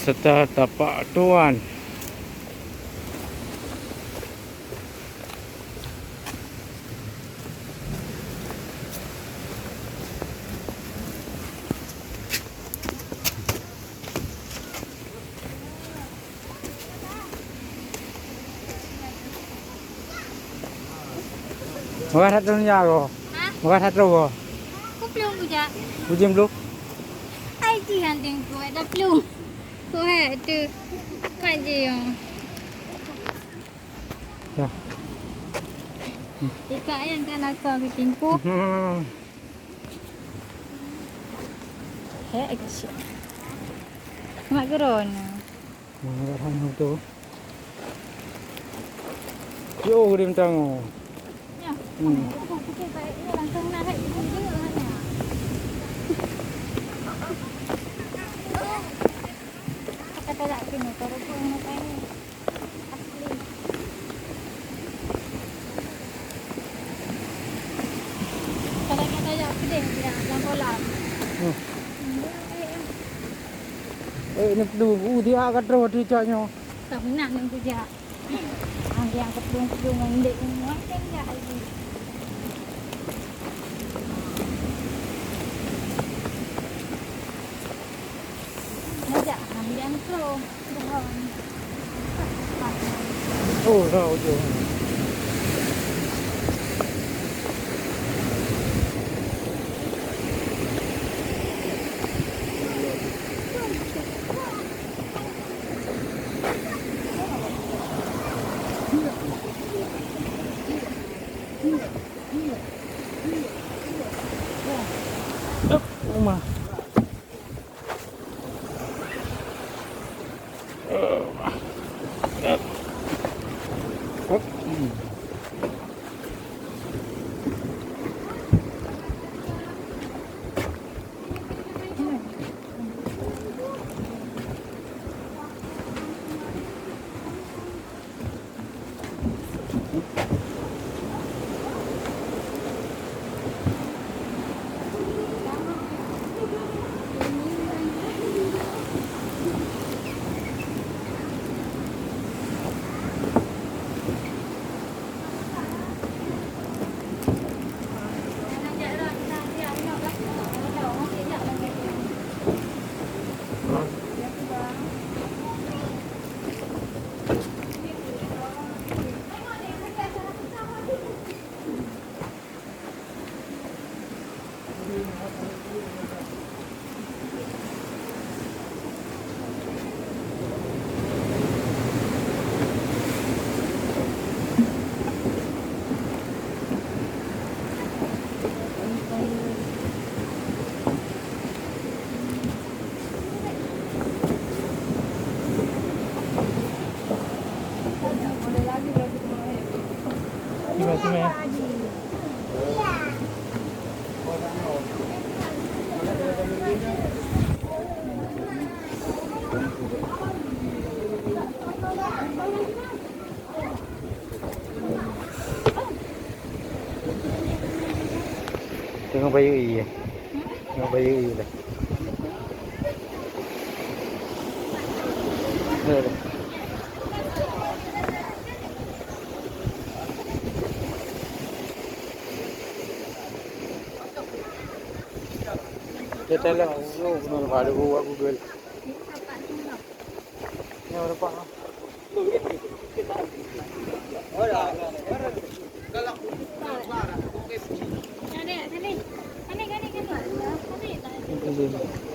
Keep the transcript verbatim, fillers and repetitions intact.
Serta tapak tuan. Murah satu nya ko. Ha? Murah satu ko. Ku plueng kujak. Uji belum? Ai ji hanting ku ada plueng. Ku hai tu. Mak ji yo. Ya. Ika yang kan aku ke tingku. Hmm. Hek kecil. Mak gerona. Nah, kat sana tu. Yo, dia bintang. Ya. Hmm. Aku fikir baik ni langsung naik dulu je lah ya. Kata tak sini, kalau pun nak tanya. Asli. Kalau nak tanya, pedih dia dalam kolam. Hmm. Hmm, dia, dia, dia. Eh, ni perlu. Uh, dia akan terus, dia caknya. Tak pernah nak kerja. Ang yang keplung-keplung ngon ndek ngon kan jak lagi. Ngajak ang yang tu. Bohong. Oh, dah ujung. Uma. Sini, sini. Tengok bayu iya. Tengok bayu iya dah. Dah, dah. Kita lah, oh, benar pada gua Google. Ni berapa? Ini dia.